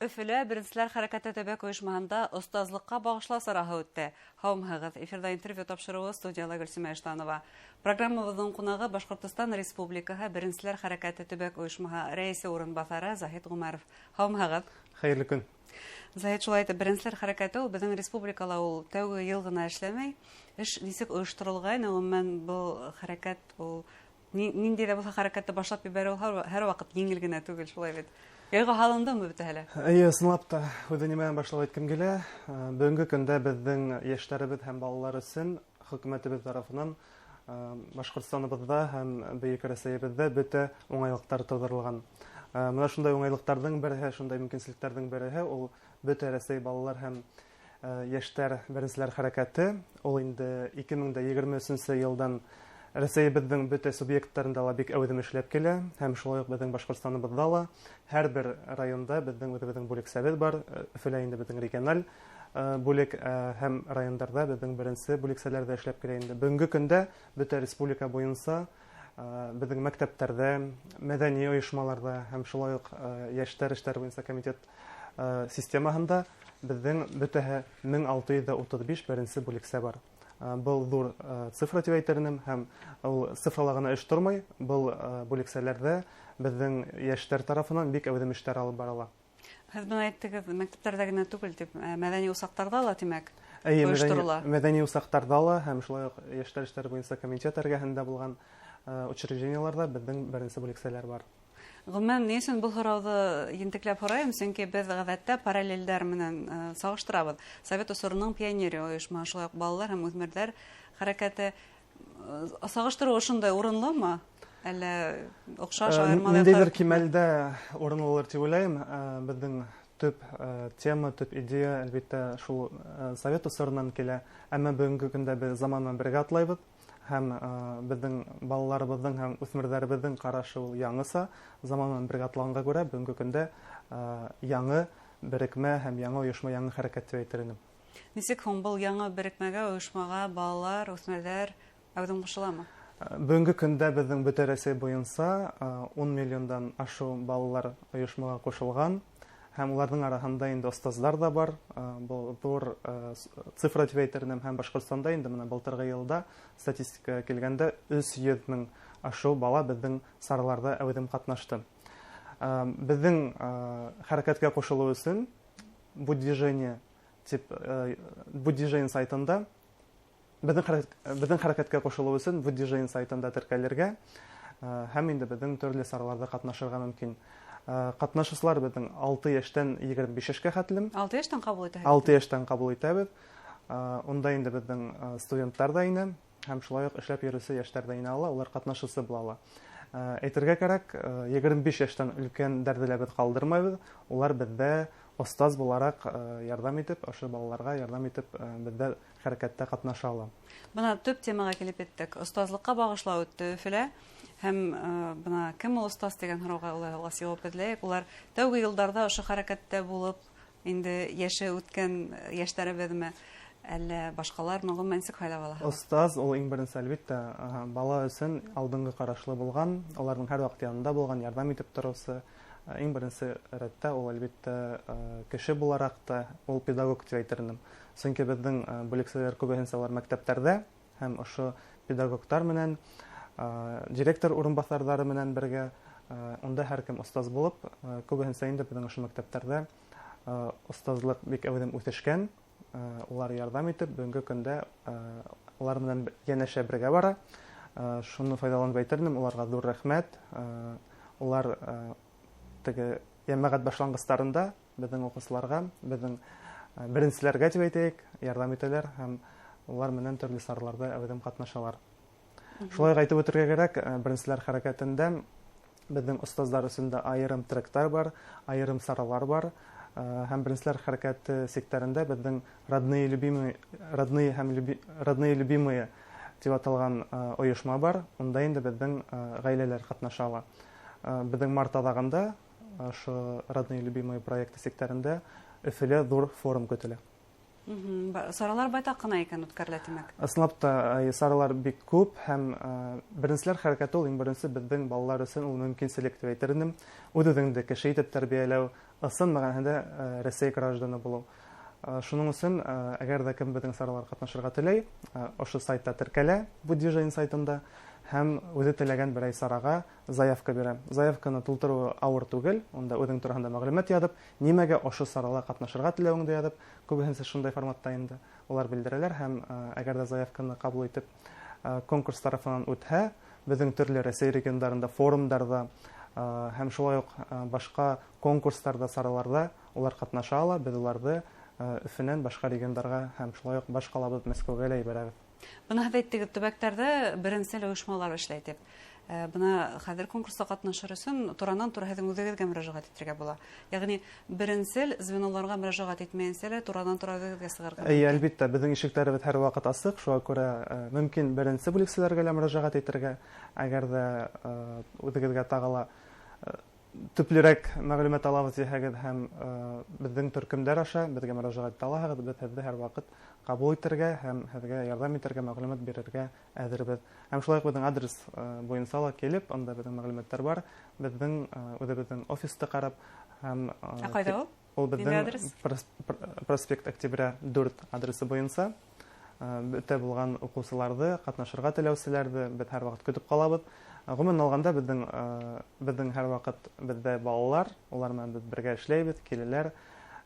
Өфөлә Беренселәр хәрәкәте төбәк ойошмаһында остазлыҡҡа бағышлау сараһы үтте. Һаумыһығыҙ! Эфирҙа интервью тапшырыуы, студияла Гөлсөмә Иштанова. Программабыҙҙың ҡунағы — Башҡортостан Республикаһы Беренселәр хәрәкәте төбәк ойошмаһы рәйесе урынбаҫары Заһит Ғүмәров. Һаумыһығыҙ! Хәйерле көн! Заһит, шулай итеп, Беренселәр хәрәкәте ул беҙҙең республикала ул тәүге йыл ғына эшләмәй. Эш нисек ойошторолғайны, ғөмүмән, был хәрәкәт ул ниндәй ҙә булһа хәрәкәтте башлап ебәреү һәр ваҡыт еңел генә түгел, шулай бит? Яйға һалындымы бөтәһе лә? Эйе, ысынлап та, һүҙҙе нимәнән башлап әйткем килә. Бөгөнгө көндә беҙҙең йәштәребеҙ һәм балалар өсөн хөкүмәтебеҙ тарафынан Башҡортостаныбыҙҙа һәм Бөйөк Рәсәйебеҙҙә бөтә уңайлыҡтар тыуҙырылған. Бына шундай уңайлыҡтарҙың береһе, шундай мөмкинселектәрҙең береһе ул Бөтә Рәсәй балалар һәм йәштәр беренселәр хәрәкәте. Ул инде 2023 йылдан Рәсәйебеҙҙең бөтә субъекттарында ла бик әүҙем эшләп килә, һәм шулай уҡ беҙҙең Башҡортостаныбыҙҙа ла һәр бер районда беҙҙең үҙебеҙҙең бүлексәбеҙ бар. Өфөлә инде беҙҙең региональ бүлек, һәм райондарҙа беҙҙең беренсе бүлексәләр ҙә эшләп килә инде. Бөгөнгө көндә бөтә республика буйынса беҙҙең мәктәптәрҙә, мәҙәни ойошмаларҙа һәм шулай уҡ йәштәр эштәре буйынса комитет системаһында беҙҙең бөтәһе 1635 беренсе бүлексә бар. Был ҙур цифра тип әйтер инем, һәм ул цифрала ғына эш тормай, был бүлексәләрҙә беҙҙең йәштәр тарафынан бик әүҙем эштәр алып барыла. Һеҙ бына әйттегеҙ, мәктәптәрҙә генә түгел тип, мәҙәни усаҡтарҙа ла, тимәк, Эйе, ойошторола? Мәҙәни усаҡтарҙа ла һәм шулай уҡ йәштәр эштәре буйынса комитет эргәһендә булған учреждениеларҙа беҙҙең беренсе бүлексәләр бар. Ғөмүмән, ни өсөн был һорауҙы ентекләп һорайым? Сөнки беҙ ғәҙәттә параллелдәр менән сағыштырабыҙ. Совет осороноң пионерия ойошмаһы, шулай уҡ балалар һәм үҫмерҙәр хәрәкәте. Сағыштырыу ошондай урынлымы? Әллә оҡшаш, айырмалы Ниндәйҙер яҡтар? кимәлдә урынлылыр тип уйлайым. Беҙҙең төп тема, төп идея, әлбиттә, шул совет осоронан килә. Әммә бөгөнгө көндә беҙ заман менән бергә атлайбыҙ. Һәм беҙҙең балаларыбыҙҙың һәм үҫмерҙәребеҙҙең ҡарашы ул яңыса, заман менән бергә атлағанға күрә бөгөнгө көндә яңы берекмә һәм яңы ойошма, яңы хәрәкәт тип әйтер инем. Нисек һуң был яңы берекмәгә, ойошмаға балалар, үҫмерҙәр әүҙем ҡушыламы? Бөгөнгө көндә беҙҙең бөтә Рәсәй буйынса 10 миллиондан ашыу балалар ойошмаға ҡушылған. Һәм уларҙың араһында инде остаздар ҙа бар. Был ҙур цифра тип әйтер инем. Һәм Башҡортостанда инде бына былтырғы йылда статистика килгәндә 300 мең ашыу бала беҙҙең сараларҙа әүҙем ҡатнашты. Беҙҙең хәрәкәткә ҡушылыу өсөн Будь движение тип, Будь движение сайтында беҙҙең хәрәкәткә ҡушылыу өсөн Будь движение сайтында теркәлергә, һәм инде беҙҙең төрлө сараларҙа ҡатнашырға мөмкин. Ҡатнашыусылар беҙҙең 6 йәштән 25 йәшкә хәтлем. 6 йәштән ҡабул итәһегеҙ? 6 йәштән ҡабул итәбеҙ. Унда инде беҙҙең студенттар ҙа инә, һәм шулай уҡ эшләп йөрөүсе йәштәр ҙә инә ала, улар ҡатнашыусы була ала. Әйтергә кәрәк, 25 йәштән өлкәндәрҙе лә беҙ ҡалдырмайбыҙ. Улар беҙҙә остаз булараҡ, ярҙам итеп, ошо балаларға ярҙам итеп, беҙҙә хәрәкәттә ҡатнаша ала. Бына төп темаға килеп еттек. Остазлыҡҡа бағышлау үтте Өфөлә. Һәм бына кем ул остаз тигән һорауға улай булғас яуап эҙләйек. Улар тәүге йылдарҙа ошо хәрәкәттә булып, инде йәше үткән йәштәребеҙме, әллә башҡалармы, ғөмүмән нисек һайлап алаһығыҙ? Остаз ул иң беренсе, әлбиттә, бала өсөн алдынғы ҡарашлы булған, уларҙың һәр ваҡыт янында булған, ярҙам итеп тороусы. Иң беренсе рәттә ул, әлбиттә, кеше булараҡ та ул педагог тип әйтер инем. Сөнки беҙҙең бүлексәләр күбеһенсә улар мәктәптәрҙә һәм ошо педагогтар менән, директор урынбаҫарҙары менән бергә, унда һәр кем остаз булып, күбеһенсә инде беҙҙең ошо мәктәптәрҙә, остазлыҡ бик әүҙем үҫешкән, улар ярҙам итеп, бөгөнгө көндә, улар менән йәнәшә бергә бара. Шуны файҙаланып әйтер инем, уларға ҙур рәхмәт. Улар, теге йәмәғәт башланғыстарында беҙҙең уҡыусыларға, беҙҙең беренселәргә тип әйтәйек, ярҙам итәләр һәм улар менән төрлө сараларҙа әүҙем ҡатнашалар. Шулай уҡ әйтеп үтергә кәрәк, беренселәр хәрәкәтендә беҙҙең остаздар өсөн дә айырым тректар бар, айырым саралар бар. Һәм беренселәр хәрәкәте сиктәрендә беҙҙең родные любимые, родные һәм люби, родные любимые тип аталған, ойошма бар. Унда инде беҙҙең, ғаиләләр ҡатнаша ала. Беҙҙең март аҙағында ошо родные любимые проекты сиктәрендә Өфөлә ҙур форум көтөлә. Саралар байтаҡ ҡына икән үткәрелә, тимәк. Ысынлап та, саралар бик күп һәм беренселәр хәрәкәте ул иң беренсе беҙҙең балалар өсөн ул мөмкинселек тип әйтер инем. Үҙ-үҙеңде кеше итеп тәрбиәләү, ысын мәғәнәһендә Рәсәй гражданы булыу. Шуның өсөн, әгәр ҙә кем беҙҙең сараларға ҡатнашырға теләй, ошо сайтта теркәлә, бу движение сайтында, һәм үҙе теләгән берәй сараға заявка бирә. Заявканы тултырыуы ауыр түгел, унда үҙең тураһында мәғлүмәт яҙып, нимәгә ошо сарала ҡатнашырға теләүеңде яҙып, күбеһенсә шундай форматта инде улар белдерәләр һәм әгәр ҙә заявканы ҡабул итеп, конкурс тарафынан үтһә, беҙҙең төрлө Рәсәй региондарында, форумдарҙа, һәм шулай уҡ башҡа конкурстарҙа, сараларҙа улар ҡатнаша ала, беҙ уларҙы Өфөнән башҡа региондарға һәм шулай уҡ баш ҡалабыҙ Мәскәүгә лә ебәрәбеҙ. Бына һеҙ әйттегеҙ, төбәктәрҙә беренсел ойошмалар эшләй тип. Бына хәҙер конкурсҡа ҡатнашыр өсөн туранан-тура һеҙҙең үҙегеҙгә мөрәжәғәт итергә була. Йәғни беренсел звеноларға мөрәжәғәт итмәйенсә лә туранан-тура үҙегеҙгә сығырға Эйе, мөмкин. әлбиттә, беҙҙең ишектәребеҙ һәр ваҡыт асыҡ, шуға күрә мөмкин беренсе бүлексәләргә лә мөрәжәғәт итергә. Әгәр ҙә үҙегеҙгә тағы ла төплөрәк мәғлүмәт алабыҙ тиһәгеҙ һәм беҙҙең төркөмдәр аша беҙгә мөрәжәғәт итә алаһығыҙ, беҙ һеҙҙе һәр ваҡыт ҡабул итергә һәм һеҙгә ярҙам итергә, мәғлүмәт бирергә әҙербеҙ. Һәм шулай уҡ беҙҙең адрес буйынса ла килеп, унда беҙҙең мәғлүмәттәр бар, беҙҙең үҙебеҙҙең офисты ҡарап һәм Ә ҡайҙа ул? Ул Ниндәй беҙҙең адрес? Проспект Октября 4 адресы буйынса. Бөтә булған уҡыусыларҙы, ҡатнашырға теләүселәрҙе беҙ һәр ваҡыт көтөп ҡалабыҙ. Ғөмүмән алғанда беҙҙең һәр ваҡыт беҙҙә балалар, улар менән беҙ бергә эшләйбеҙ, киләләр.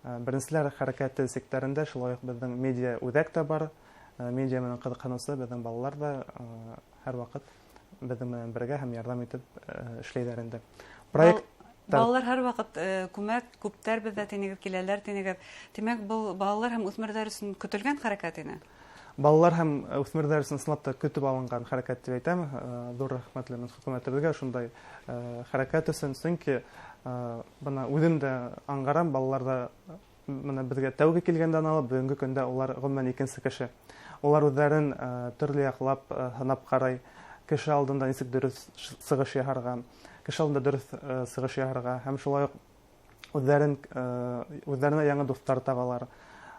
Беренселәр хәрәкәте сиктәрендә шулай уҡ беҙҙең медиа үҙәк тә бар. Медиа менән ҡыҙыҡһыныусы беҙҙең балалар да һәр ваҡыт беҙҙең менән бергә һәм ярҙам итеп эшләйҙәр инде. Проект Балалар һәр ваҡыт күмәк, күптәр беҙҙә тинегеҙ, киләләр тинегеҙ. Тимәк, был балалар һәм үҫмерҙәр өсөн көтөлгән хәрәкәт ине. Балалар һәм үҫмерҙәр өсөн ысынлап та көтөп алынған хәрәкәт тип әйтәм. Ҙур рәхмәтлемен хөкүмәтебеҙгә шундай хәрәкәт өсөн, сөнки бына үҙем дә аңғарам, балалар да бына беҙгә тәүге килгәндән алып бөгөнгө көндә улар ғөмүмән икенсе кеше. Улар үҙҙәрен төрлө яҡлап һынап ҡарай, кеше алдында нисек дөрөҫ сығыш яһарға, кеше алдында дөрөҫ сығыш яһарға һәм шулай уҡ үҙҙәренә яңы дуҫтар табалар.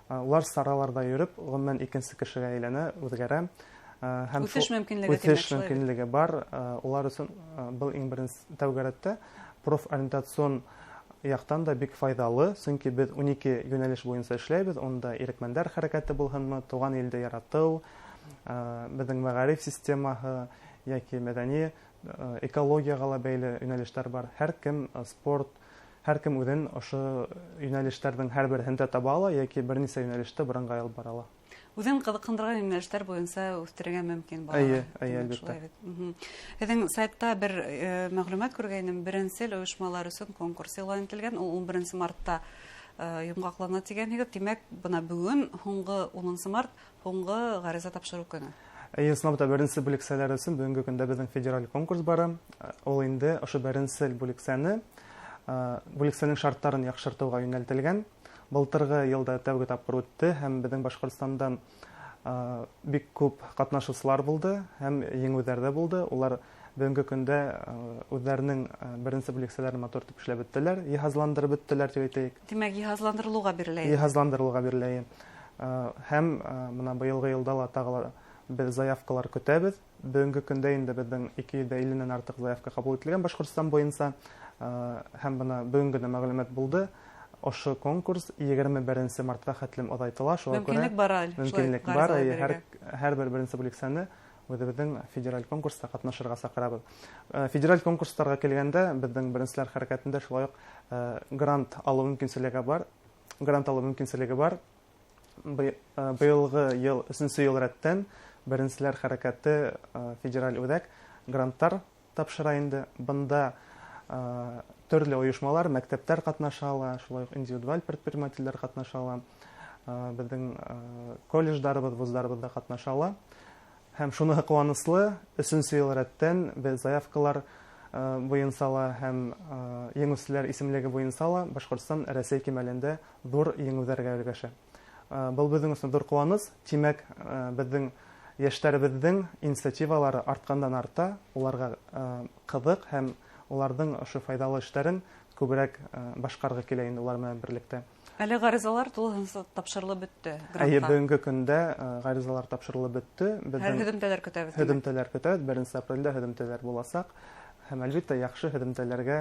Улар сараларҙа йөрөп, ғөмүмән икенсе кешегә әйләнә, үҙгәрә. Һәм Үҫеш шул мөмкинлеге үҫеш тимәк, шулай бит? мөмкинлеге бар. Улар өсөн был иң беренсе тәүге рәттә профориентацион яҡтан да бик файҙалы, сөнки беҙ 12 йүнәлеш буйынса эшләйбеҙ. Унда ирекмәндәр хәрәкәте булһынмы, туған илде яратыу, беҙҙең мәғариф системаһы йәки мәҙәни, экологияға ла бәйле йүнәлештәр бар. Һәр кем спорт, һәр кем үҙен ошо йүнәлештәрҙең һәр береһендә таба ала йәки бер нисә йүнәлештә боронға алып бара ала. Үҙен ҡыҙыҡһындырған йүнәлештәр буйынса үҫтерергә мөмкин балалар. Эйе, эйе, Тимәк, әлбиттә. шулай бит. Һеҙҙең сайтта бер мәғлүмәт күргәйнем, беренсел ойошмалар өсөн конкурс иғлан ителгән, ул 11 мартта йомғаҡлана тигәнһегеҙ. Тимәк, бына бөгөн һуңғы 10 март, һуңғы ғариза тапшырыу көнө. Эйе, ысынлап та беренсе бүлексәләр өсөн бөгөнгө көндә беҙҙең федераль конкурс бара. Ул инде ошо беренсел бүлексәнең шарттарын яҡшыртыуға йүнәлтелгән. Былтырғы йылда тәүге тапҡыр үтте һәм беҙҙең Башҡортостандан бик күп ҡатнашыусылар булды һәм еңеүҙәр ҙә булды. Улар бөгөнгө көндә үҙҙәренең беренсе бүлексәләрен матур итеп эшләп бөттөләр, йыһазландырып бөттөләр тип әйтәйек. Тимәк, йыһазландырылыуға бирелә инде. Йыһазландырылыуға бирелә. Һәм бына быйылғы йылда ла тағы ла беҙ заявкалар көтәбеҙ. Бөгөнгө көндә инде беҙҙең ике йөҙ илленән артыҡ заявка ҡабул ителгән Башҡортостан буйынса. Һәм бына бөгөн генә мәғлүмәт булды. Ошо конкурс 21 мартҡа хәтлем оҙайтыла. Шуға күрә Мөмкинлек бар әле, шулай мөмкинлек ғариза бар, әйе, бирергә. һәр бер беренсе бүлексәне үҙебеҙҙең федераль конкурста ҡатнашырға саҡырабыҙ. Федераль конкурстарға килгәндә, беҙҙең беренселәр хәрәкәтендә шулай уҡ грант алыу мөмкинселеге бар. Грант алыу мөмкинселеге бар. Быйылғы йыл, өсөнсө йыл рәттән беренселәр хәрәкәте федераль үҙәк гранттар тапшыра инде. Бында төрлө ойошмалар, мәктәптәр ҡатнаша ала, шулай уҡ индивидуаль предпринимателдәр ҡатнаша ала, беҙҙең колледждарыбыҙ, вуздарыбыҙ ҙа ҡатнаша ала. Һәм шуныһы ҡыуаныслы, өсөнсө йыл рәттән беҙ заявкалар буйынса ла һәм еңеүселәр исемлеге буйынса ла Башҡортостан Рәсәй кимәлендә ҙур еңеүҙәргә өлгәшә. Был беҙҙең өсөн ҙур ҡыуаныс. Тимәк, беҙҙең йәштәребеҙҙең инициативалары артҡандан арта, уларға ҡыҙыҡ һәм уларҙың ошо файҙалы эштәрен күберәк башҡарғы килә инде улар менән берлектә. Әле ғаризалар тулыһынса тапшырылып бөттө. Әйе, бөгөнгө көндә ғаризалар тапшырылып бөттө. Беҙҙең һөҙөмтәләр көтәбеҙ. Һөҙөмтәләр көтәбеҙ. 1 апрелдә һөҙөмтәләр буласаҡ. Һәм әлбиттә яҡшы һөҙөмтәләргә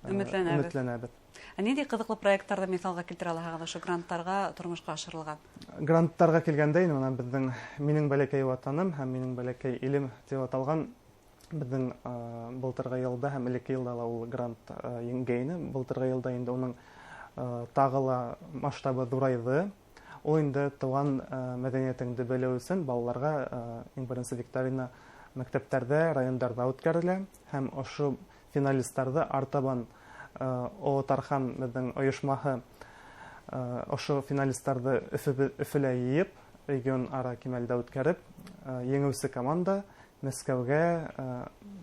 өмөтләнәбеҙ. Ә ниндәй ҡыҙыҡлы проекттарҙы миҫалға килтерә алаһығыҙ ошо гранттарға тормошҡа ашырылған? Гранттарға килгәндә, бына беҙҙең «Минең бәләкәй ватаным» һәм «Минең бәләкәй илем» тип аталған беҙҙең былтырғы йылда һәм элекке йылда ла ул грант еңгәйне. Былтырғы йылда инде уның тағы ла масштабы ҙурайҙы. Ул инде тыуған мәҙәниәтеңде белеү өсөн балаларға иң беренсе викторина мәктәптәрҙә, райондарҙа үткәрелә һәм ошо финалисттарҙы артабан О Тархан беҙҙең ойошмаһы ошо финалисттарҙы Өфөлә йыйып, регион ара кимәлдә үткәреп, еңеүсе команда Мәскәүгә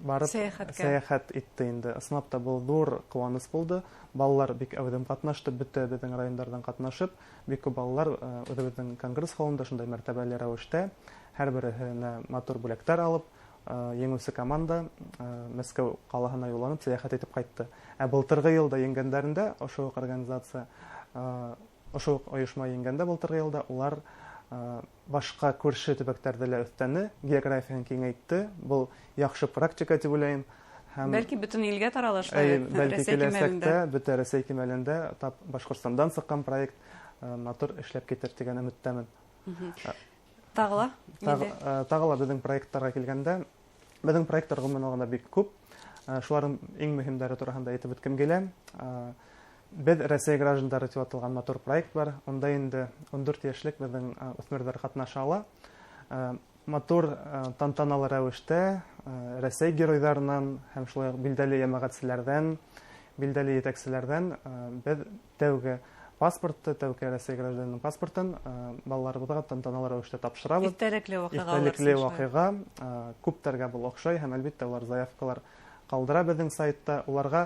барып сәйәхәт итте инде. Ысынлап та был ҙур ҡыуаныс булды. Балалар бик әүҙем ҡатнашты, бөтә беҙҙең райондарҙан ҡатнашып, бик күп балалар үҙебеҙҙең конгресс холында шундай мәртәбәле рәүештә һәр береһенә матур бүләктәр алып, еңеүсе команда Мәскәү ҡалаһына юлланып сәйәхәт итеп ҡайтты. Ә былтырғы йылда еңгәндәрендә ошо уҡ организация, ошо уҡ ойошма еңгәндә былтырғы йылда улар башҡа күрше төбәктәрҙе лә өҫтәне, географияһын киңәйтте. Был яҡшы практика тип уйлайым. Һәм бәлки бөтөн илгә тарала шулай, бәлки киләсәктә бөтә Рәсәй кимәлендә тап Башҡортостандан сыҡҡан проект матур эшләп китер тигән өмөттәмен. Тағы ла? Тағы ла беҙҙең проекттарға килгәндә, беҙҙең проекттар ғөмүмән алғанда бик күп. Шуларҙың иң мөһимдәре тураһында әйтеп үткем килә. Беҙ Рәсәй граждандары тип аталған матур проект бар. Унда инде 14 йәшлек беҙҙең үҫмерҙәр ҡатнаша ала. Матур тантаналы рәүештә Рәсәй геройҙарынан һәм шулай уҡ билдәле йәмәғәтселәрҙән, билдәле етәкселәрҙән беҙ тәүге паспортты, тәүге Рәсәй гражданының паспортын балаларыбыҙға тантаналы рәүештә тапшырабыҙ. Иҫтәлекле ваҡиға. Иҫтәлекле ваҡиға. Күптәргә был оҡшай һәм әлбиттә улар заявкалар ҡалдыра беҙҙең сайтта. Уларға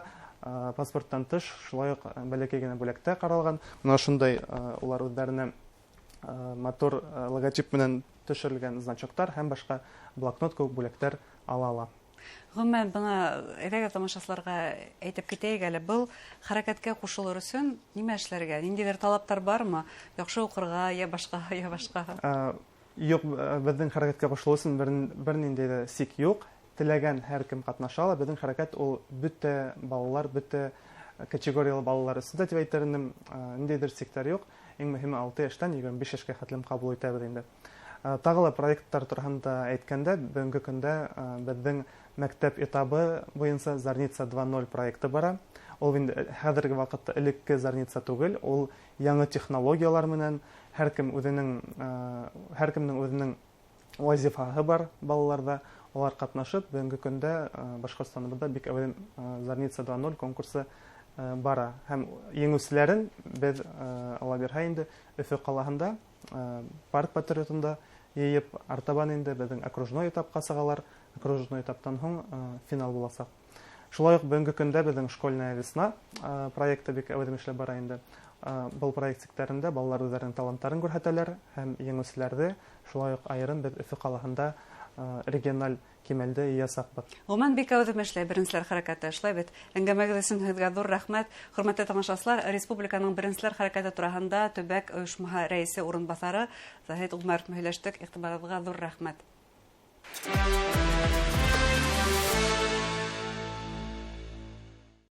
паспорттан тыш шулай уҡ бәләкәй генә бүләктә ҡаралған. Бына ошондай улар үҙҙәренә матур логотип менән төшөрөлгән значоктар һәм башҡа блокнот кеүек бүләктәр ала ала. Ғөмүмән, бына әйҙәгеҙ тамашасыларға әйтеп китәйек әле, был хәрәкәткә ҡушылыр өсөн нимә эшләргә? Ниндәйҙер талаптар бармы? Яҡшы уҡырға, йә башҡа, йә башҡа? Юҡ, беҙҙең хәрәкәткә ҡушылыу өсөн бер ниндәй ҙә сик юҡ. Теләгән һәр кем ҡатнаша ала. Беҙҙең хәрәкәт ул бөтә балалар, бөтә категориялы балалар өсөн дә тип әйтер инем, ниндәйҙер сиктәр юҡ. Иң мөһиме 6 йәштән 25 йәшкә хәтлем ҡабул итәбеҙ инде. Тағы ла проекттар тураһында әйткәндә, бөгөнгө көндә беҙҙең мәктәп этабы буйынса Зарница 2.0 проекты бара. Ул инде хәҙерге ваҡытта элекке Зарница түгел, ул яңы технологиялар менән һәр кем үҙенең, һәр кемдең үҙенең вазифаһы бар балаларҙа. Улар ҡатнашып, бөгөнгө көндә Башҡортостаныбыҙҙа бик әүҙем Зарница 2.0 конкурсы бара. Һәм еңеүселәрен беҙ, Алла бирһә инде, Өфө ҡалаһында парк патриотында йыйып, артабан инде беҙҙең окружной этапҡа сығалар. Окружной этаптан һуң финал буласаҡ. Шулай уҡ бөгөнгө көндә беҙҙең «Школьная весна» проекты бик әүҙем эшләп бара инде. Был проект сиктәрендә балалар үҙҙәренең таланттарын күрһәтәләр һәм еңеүселәрҙе шулай уҡ айырым беҙ Өфө ҡалаһында региональ кимәлдә йыясаҡбыҙ. Ғөмүмән, бик әүҙем эшләй Беренселәр хәрәкәте, шулай бит. Әңгәмәгеҙ өсөн һеҙгә ҙур рәхмәт. Хөрмәтле тамашасылар, республиканың Беренселәр хәрәкәте тураһында төбәк ойошмаһы рәйесе урынбаҫары Заһит Ғүмәров һөйләштек. Иғтибарығыҙға ҙур рәхмәт.